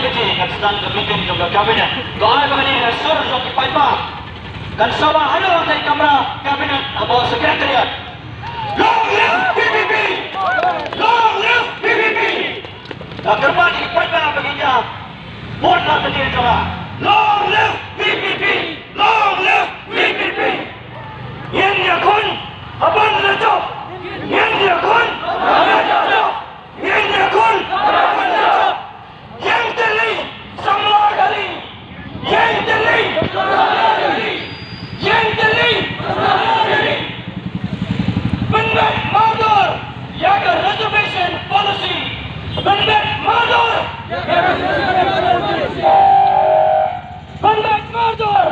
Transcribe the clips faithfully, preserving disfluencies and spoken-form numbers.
Kan sdang ka meeting jong ka cabinet. To ai ba kane ka sur jong ki paidbah kan sah haduh ha kamra cabinet hapoh secretariat. Long live VPP! Long live VPP! Ka kyrpad ïa ki paidbah ba ngin ïa vote na ka dei jong nga. Long live VPP! Long live VPP! Ngin ïakhun haban la jop. Ngin ïakhun haban la jop. Ngin ïakhun haban la jop. Ïeng tylli samla ka ri. Ïeng tylli samla ka ri. Ïeng tylli samla ka ri. Pynbeit mardor ïa ka reservation policy. Pynbeit mardor ïa ka reservation policy. Pynbeit mardor.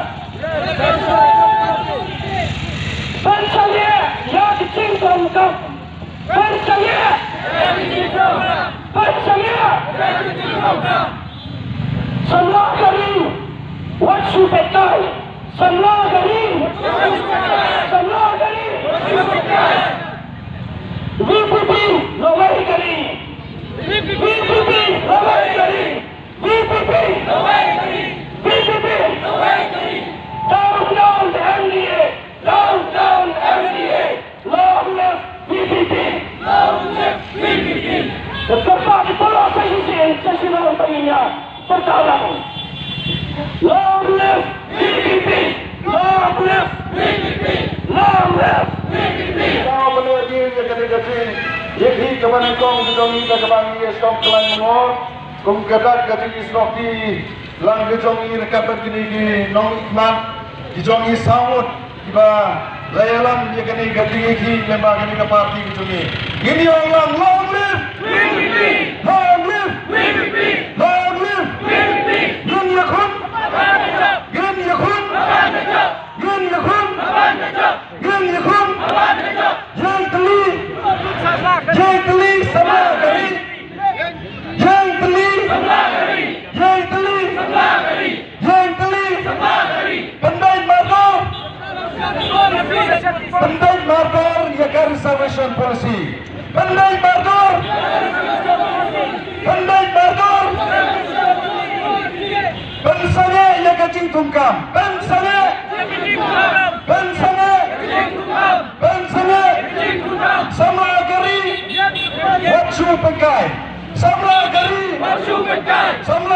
Pynsangeh ïa ka jingdonkam. Pynsangeh. Pynsangeh. Samla ka ri, wat shu pynkai. Samla ka ri. Samla ka ri. VPP lawei ka ri. VPP lawei ka ri. VPP lawei ka ri. VPP lawei ka ri. Down, down MDA. Down, down MDA. Long live VPP! Long live VPP! Ka kyrpad ïa ki paidbah sa shisien sa shnong ba ngin ïa pyrta lang. Long live VPP! Long live VPP! Long live VPP! Ka mane ïa kane ka jing ïa ki kaba nyngkong ka jong ngi kaba ngi ïa sdang khlaiñ mo. Kum ka dak ka jing ïa sdang ki lang ka jong ngi ryngkat bad kine ki nongmihkhmat ki jong ngi saw ngut. Kiba la ïalam ïa kane ka jingïakhih lyngba kane ka party ka jong ngi. Ngin ïa ong lang, long live! Long live! Long live! Ngin ïakhun! Ngin ïakhun! Ngin ïakhun! Ngin ïakhun! Ïeng tylli! Ïeng tylli samla ka ri! Ïeng tylli! Ïeng tylli! Ïeng tylli! Pynbeit mardor! Pynbeit mardor ïa ka reservation policy! Pynbeit mardor! Pynbeit mardor! Pynsangeh ïa ka jingdonkam! Pynsangeh! Pynsangeh! Pynsangeh! Samla ka ri! Wat shu pynkai! Samla ka ri! Wat shu pynkai! Samla